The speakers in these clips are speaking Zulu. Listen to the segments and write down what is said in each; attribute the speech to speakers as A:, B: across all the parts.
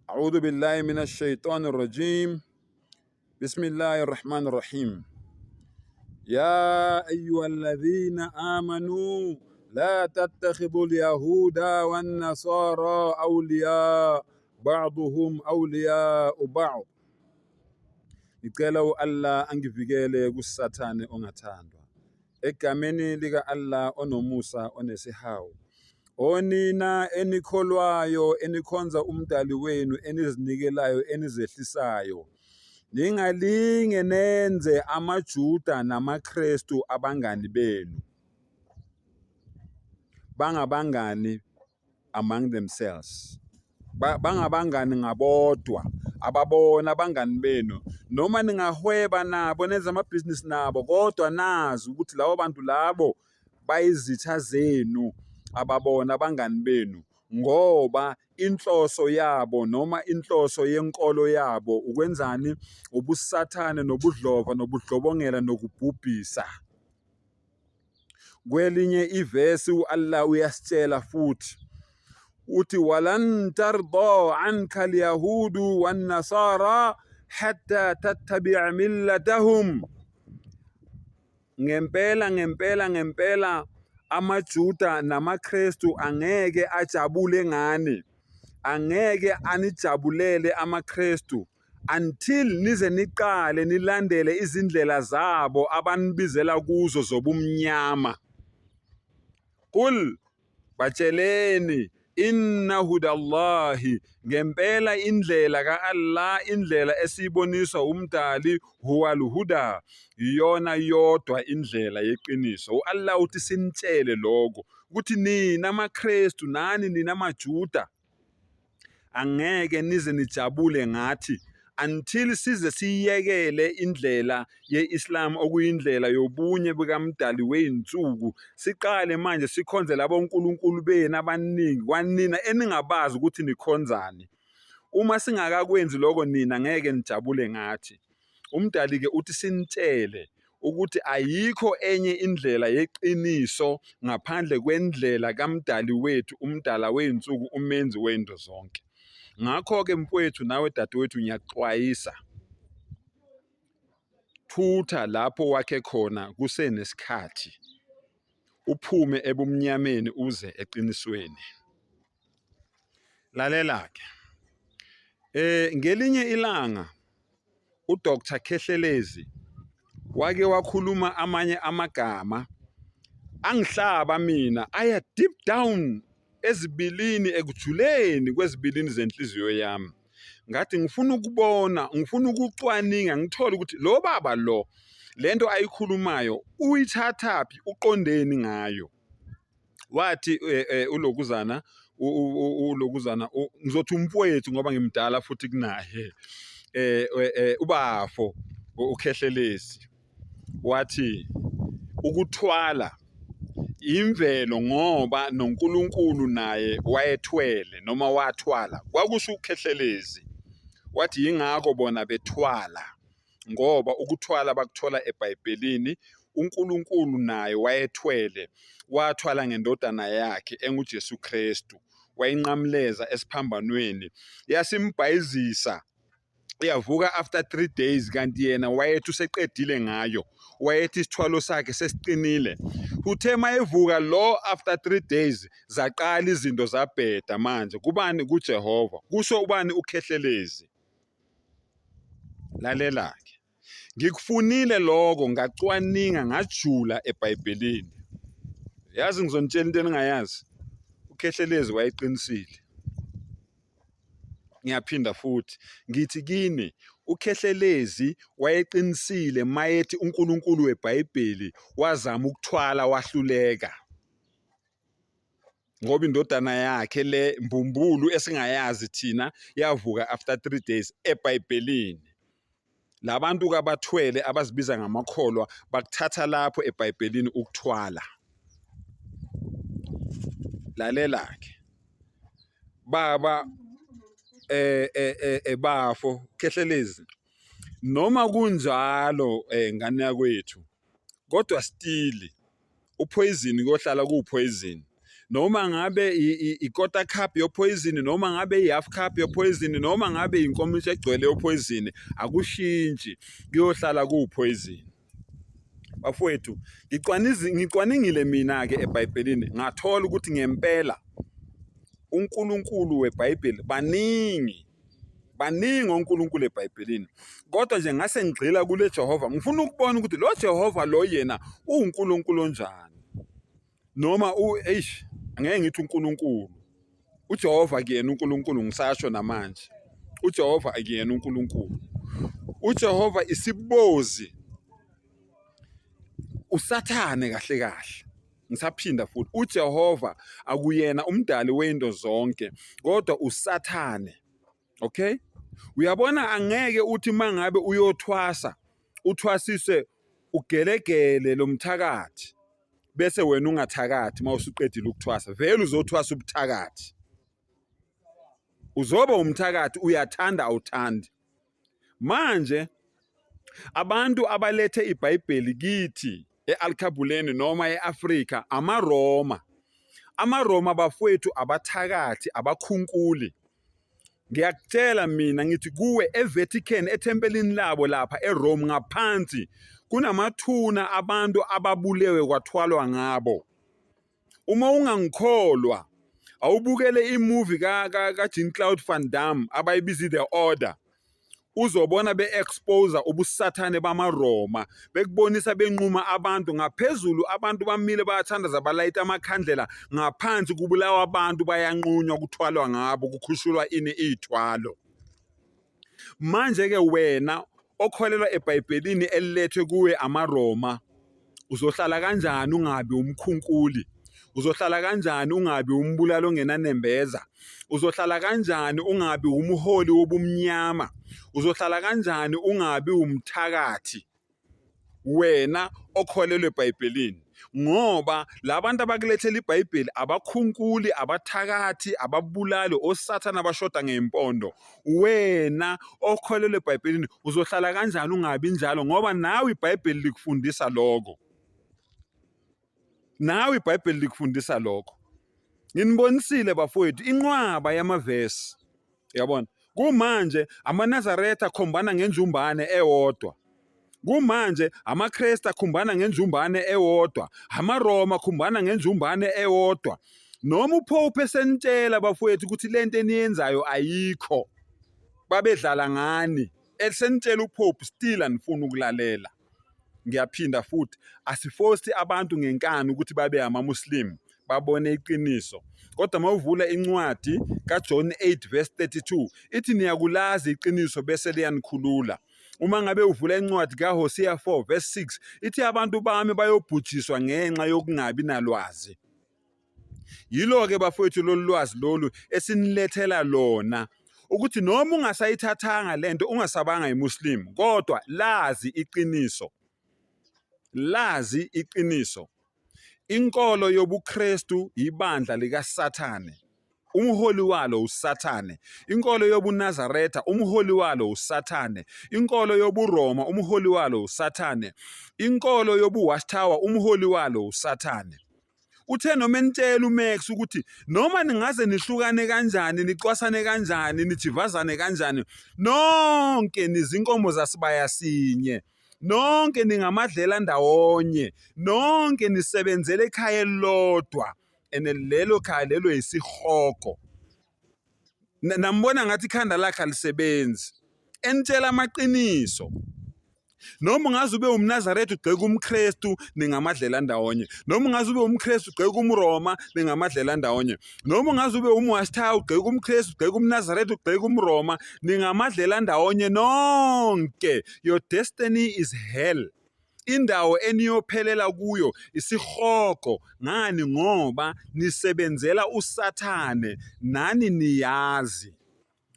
A: A'udhu billahi minash shaitani rajim. Bismillahir rahmanir rahim. Ya ayyuhalladhina amanu la tattakhidhu al-yahuda wan-nasara awliya ba'duhum awliya'u ba'd. Ngicela u-Allah angivikele kuSathane ongathandwa. Egameni lika-Allah onomusa onesihawu. Onina enikholwayo enikhonza umdali wenu enizinikelayo enizehlisayo. Ningalinge nenze amaJuda namaKrestu abangani benu. Bangabangani among themselves. Bangabangani ngabodwa ababona abangani benu noma ningahweba nabo nenze amabhizinisi nabo kodwa nazi ukuthi labo bantu labo bayizitha zenu ababona abangani benu ngoba inhloso yabo noma inhloso yenkolo yabo ukwenzani ubusathane nobudlova nobudlobongela nokubhubhisa. Kwelinye ivesi u-Allah uyasitshela futhi uthi walan tarda anka alyahudu wannasara hatta tattabi'a millatahum. Ngempela ngempela ngempela amaJuda namaKrestu angeke ajabule ngani, angeke anijabulele amaKrestu until nize niqale nilandele izindlela zabo abanibizela kuzo zobumnyama. Qul, batsheleni, inna hudallahi, ngempela indlela ka-Allah, indlela esiyiboniswa umdali, huwal huda, iyona yodwa indlela yeqiniso. U-Allah uthi sinitshele lokho ukuthi nina maKrestu nani nina maJuda angeke nize nijabule ngathi until size siyiyekele indlela ye-Islam okuyindlela yobunye bukaMdali wey'nsuku siqale manje sikhonze labo nkulunkulu benu abaningi kwanina eningabazi ukuthi nikhonzani. Uma singakakwenzi lokho nina ngeke nijabule ngathi. Umdali-ke uthi sinitshele ukuthi ayikho enye indlela yeqiniso ngaphandle kwendlela kaMdali wethu, uMdala wey'nsuku, uMenzi wento zonke. Ngakho-ke mfowethu nawe dadewethu ngiyakuxwayisa, thutha lapho wakhe khona kusenesikhathi, uphume ebumnyameni uze eqinisweni. Lalela-ke, ngelinye ilanga uDr Khehlelezi wake wakhuluma amanye amagama angihlaba mina aya deep down ezibilini ekujuleni kwezibilini zenhliziyo yami. Ngathi ngifuna ukubona, ngifuna ukucwaninga ngithole ukuthi lo baba lo lento ayikhulumayo uyithathaphi, uqondeni ngayo. Wathi ulokuzana ulokuzana ngizothi umfowethu ngoba ngimdala futhi kunaye ubafo uKhehlelezi wathi ukuthwala imvelo ngoba noNkulunkulu naye wayethwele noma wathwala kwakusho uKhehlelezi wathi yingakho bona bethwala ngoba ukuthwala bakuthola eBhayibhelini. UNkulunkulu naye wayethwele, wathwala ngendodana yakhe enguJesu Kristu, wayinqamleza esiphambanweni, yasimbhayizisa yavuka after 3 days kanti yena wayethi useqedile ngayo, wayethi isithwalo sakhe sesiqinile. Uthe mayevuka lo after 3 days zaqala izinto zabheda manje kubani? KuJehova. Kusho ubani? UKhehlelezi. Lalela-ke, ngikufunile lokho ngacwaninga ngajula eBhayibhelini. Yazi ngizonitshela into eningayazi, uKhehlelezi wayeqinisile. Ngiyaphinda futhi ngithi kini uKhehlelezi wayeqinisile mayethi uNkulunkulu weBhayibheli wazama ukuthwala wahluleka. Ngoba indodana yakhe le mbumbulu esingayazi thina yavuka after 3 days eBhayibhelini. Labantu kabathwele abazibiza ngamakholwa bakuthatha lapho eBhayibhelini ukuthwala. Lalela-ke baba bafo Khehlelezi, noma kunjalo ngane yakwethu kodwa still upoison kuyohlala kuwupoison. Noma ngabe i-quarter cup yopoison, noma ngabe i-half cup yopoison, noma ngabe inkomishi egcwele yopoison, akushintshi, kuyohlala kuwupoison. Bafowethu, ngicwaningile mina-ke eBhayibhelini, ngathola ukuthi ngempela uNkulunkulu weBhayibheli baningi, baningi onkulunkulu eBhayibhelini. Kodwa nje ngase ngigxila kule Jehova, ngifuna ukubona ukuthi lo Jehova lo yena uwuNkulunkulu onjani. Noma eish, angeke ngithi uNkulunkulu. UJehova akuyena uNkulunkulu, ngisasho namanje. UJehova akuyena uNkulunkulu. UJehova isibozi, uSathane kahle kahle. Ngisaphinda futhi, uJehova akuyena umdali wento zonke, kodwa uSathane. Okay? Uyabona, angeke uthi mangabe uyothwasa, uthwasise ugelegele lomthakathi, bese wena ungathakathi mawusuqedile ukuthwasa. Vele uzothwasa ubuthakathi. Uzoba umthakathi, uyathanda awuthandi. Manje abantu abalethe iBhayibheli kithi e-Alkhabuleni noma e-Afrika amaRoma. AmaRoma bafowethu abathakathi, abakhunkuli. Ngiyakutshela mina ngithi kuwe, eVatican, ethempelini labo lapha eRome ngaphansi kunamathuna abantu ababulewe kwathwalwa ngabo. Uma ungangikholwa, awubukele imovie ka-Jean-Claude Van Damme abayibiza The Order. Uzobona be-expose ubusathane bamaRoma, bekubonisa benquma abantu ngaphezulu, abantu bamile bayathandaza balayita amakhandlela, ngaphansi kubulawa abantu, bayanqunywa, kuthwalwa ngabo, kukhushulwa ini iy'thwalo. Manje-ke wena okholelwa eBhayibhelini elilethwe kuwe amaRoma, uzohlala kanjani ungabi umkhunkuli? Uzohlala kanjani ungabi umbulali ongenanembeza? Uzohlala kanjani ungabi umholi wobumnyama? Uzohlala kanjani ungabi umthakathi? Wena okholelwa eBhayibhelini, ngoba labantu abakulethela iBhayibheli abakhunkuli, abathakathi, ababulali, osathane abashoda ngey'mpondo. Wena okholelwa eBhayibhelini uzohlala kanjani ungabi njalo, ngoba nawe iBhayibheli likufundisa lokho. Nawe iBhayibheli likufundisa lokho. Nginibonisile bafowethu inqwaba yamavesi. Yabona? Kumanje amaNazaretha akhombana ngenjumbane ewodwa. Kumanje amaKristu akhumbana ngenjumbane ewodwa, amaRoma akhumbana ngenjumbane ewodwa. Noma uPope esenitshela bafowethu ukuthi lento eniyenzayo ayikho, babedlala ngani. Esenitshela uPope still anifuni ukulalela. Ngiyaphinda futhi, asifosti abantu ngenkani ukuthi babe amaMuslim, babone iqiniso. Kodwa uma uvula incwadi kaJohn 8 verse 32, ithi niyakulazi iqiniso bese liyanikhulula. Uma ngabe uvula incwadi kaHosea 4 verse 6, ithi abantu bami bayobhujiswa ngenxa yokungabi nalwazi. Yilo-ke bafowethu lolu lwazi lolu esinilethela lona, ukuthi noma ungasayithathanga lento, ungasabanga iMuslim, kodwa lazi iqiniso. Lazi iqiniso. Inkolo yobuKristu ibandla likaSathane. Umholi walo uSathane. Inkolo yobuNazaretha, umholi walo uSathane. Inkolo yobuRoma, umholi walo uSathane. Inkolo yobuWatchtower, umholi walo uSathane. Uthe noma enitshela uMax ukuthi noma ningaze nihlukane kanjani, nicwasane kanjani, nijivazane kanjani, nonke nizinkomo zasibaya sinye. Nonke ningamadlela ndawonye, nonke nisebenzela ekhaya elilodwa. And lelo khaya lelo yisihogo. Nambona ngathi ikhanda lakhe alisebenzi. Enitshela amaqiniso. Noma ungaze ube umNazaretha ugxeka umKristu, ningamadlela ndawonye. Noma ungaze ube umKristu ugxeka umRoma, ningamadlela ndawonye. Noma ungaze ube umWatchtower ugxeka umKristu, ugxeka umNazaretha, ugxeka umRoma, ningamadlela ndawonye nonke. Your destiny is hell. Indawo eniyophelela kuyo isihogo. Ngani? Ngoba nisebenzela uSathane, nani niyazi.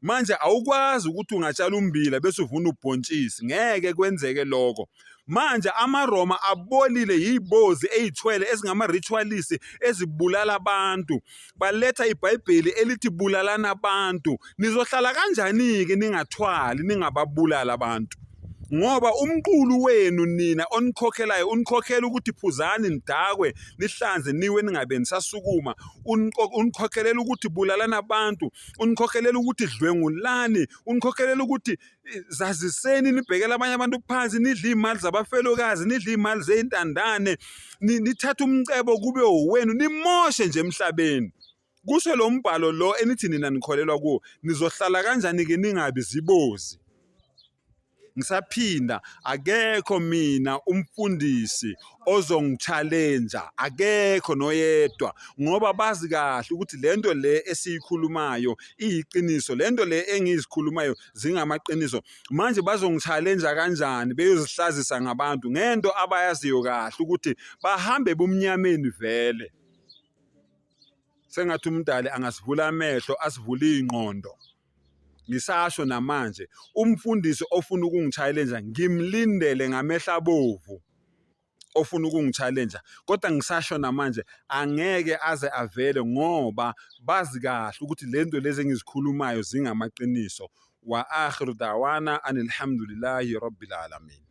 A: Manje awukwazi ukuthi ungatshala ummbila bese uvuna ubhontshisi, ngeke kwenzeke lokho. Manje amaRoma abolile, yibozi eyithwele ezingama-ritualist ezibulala abantu. Baletha iBhayibheli elithi bulalana abantu. Nizohlala kanjani-ke ningathwali, ningababulali abantu? Ngoba umqulu wenu nina onikhokhelayo unikhokhela ukuthi phuzani nidakwe nihlanze niwe ningabe nisasukuma, unikhokhelela ukuthi bulalana abantu, unikhokhelela ukuthi dlwengulani, unikhokhelela ukuthi zaziseni nibhekele abanye abantu phansi, nidle iy'mali zabafelokazi, nidle iy'mali zey'ntandane, nithathe umcebo kube owenu, nimoshe nje emhlabeni. Kusho lo mbhalo lo enithi nina nikholelwa kuwo, nizohlala kanjani-ke ningabi zibozi? Ngisaphinda, akekho mina umfundisi ozongi-challenge, akekho noyedwa, ngoba bazi kahle ukuthi lento le esiyikhulumayo iyiqiniso, lento le engizikhulumayo zingamaqiniso. Manje bazongi-challenge kanjani beyozihlazisa ngabantu ngento abayaziyo kahle ukuthi bahambe ebumnyameni vele. Sengathi uMdali angasivula amehlo, asivule iy'ngqondo. Ngisasho namanje, umfundisi ofuna ukungi-challenge ngimlindele ngamehlo abovu ofuna ukungi-challenge, kodwa ngisasho namanje angeke aze avele ngoba bazi kahle ukuthi le nto lezi engizikhulumayo zingamaqiniso. Wa akhiru dawana anilhamdulillahi rabbil alamin.